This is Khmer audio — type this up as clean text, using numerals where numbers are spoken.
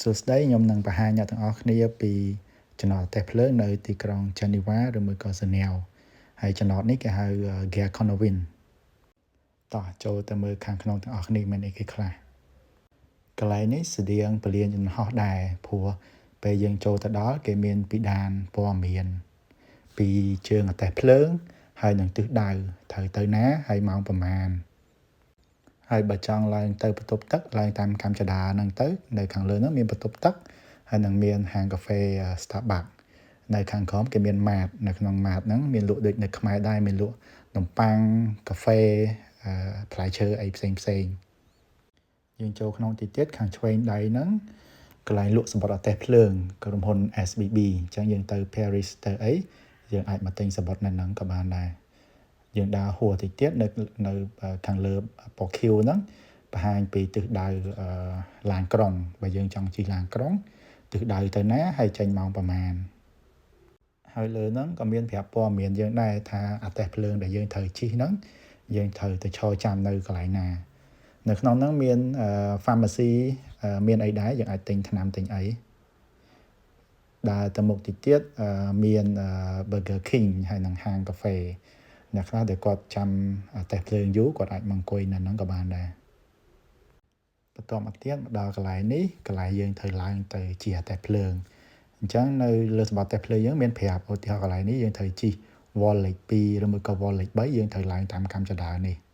សួស្តីខ្ញុំនឹងបង្ហាញអ្នកទាំងអស់គ្នាពីចំណតរទេះភ្លើងនៅទីក្រុង Geneva ឬមួយក៏ Geneva ហើយចំណតនេះគេហៅ Gare Cornavin។ តោះចូលទៅមើលខាងក្នុងទាំងអស់គ្នាមានអីគេខ្លះកន្លែងនេះស្តៀងពលានយន្តហោះដែរព្រោះពេលយើងចូលទៅដល់គេមានពិដានព័ត៌មានពីជើងរទេះភ្លើងហើយនឹងទិសដៅត្រូវទៅណាហើយម៉ោងប្រមាណហើយបើចង់ឡើងទៅបន្ទប់ទឹកឡើងតាមកាំជណ្ដើរហ្នឹងទៅនៅខាងលើហ្នឹងមានបន្ទប់ទឹកហើយនឹងមានហាងកាហ្វេ Starbucks នៅខាងក្រោមគេមានម៉ាតនៅក្នុងម៉ាតហ្នឹងមានលក់ដូចនៅខ្មែរដែរមានលក់នំប៉័ងកាហ្វេផ្លែឈើអីផ្សេងផ្សេងយើងចូលក្នុងទីទៀតខាងឆ្វេងដៃហ្នឹងកន្លែងលក់សំបុត្ររទេះភ្លើងក្រុមហ៊ុន SBB អញ្ចឹងយើងទៅ Paris ទៅអីយើងអាចមកទិញសំបុត្រនៅហ្នឹងក៏បានដែរយើងដើរហួរតិចទៀតនៅនៅខាងលើពណ៌ខៀវហ្នឹងបង្ហាញពីទិសដៅឡានក្រុងបើយើងចង់ជិះឡានក្រុងទិសដៅទៅណាហើយចេញម៉ោងប្រមាណហើយលើហ្នឹងក៏មានប្រាប់ព័ត៌មានយើងដែរថារទេះភ្លើងដែលយើងត្រូវជិះហ្នឹងយើងត្រូវទៅឈរចាំនៅកន្លែងណានៅក្នុងហ្នឹងមាន pharmacy មានអីដែរយើងអាចទិញថ្នាំទិញអីដើរទៅមុខតិចទៀតមាន Burger King ហើយនិងហាងកាហ្វេអ្នកខ្លះដែលគាត់ចាំរទេះភ្លើងយូរគាត់អាចមកអង្គុយនៅហ្នឹងក៏បានដែរបន្តមកទៀតមកដល់កន្លែងនេះកន្លែងយើងត្រូវឡើងទៅជិះរទេះភ្លើងអញ្ចឹងនៅលើសំបុត្ររទេះភ្លើងយើងមានប្រាប់ឧទាហរណ៍កន្លែងនេះយើងត្រូវជិះវ៉លលេខ2ឬមួយក៏វ៉លលេខ3យើងត្រូវឡើងតាមកាំជណ្ដើរនេះ។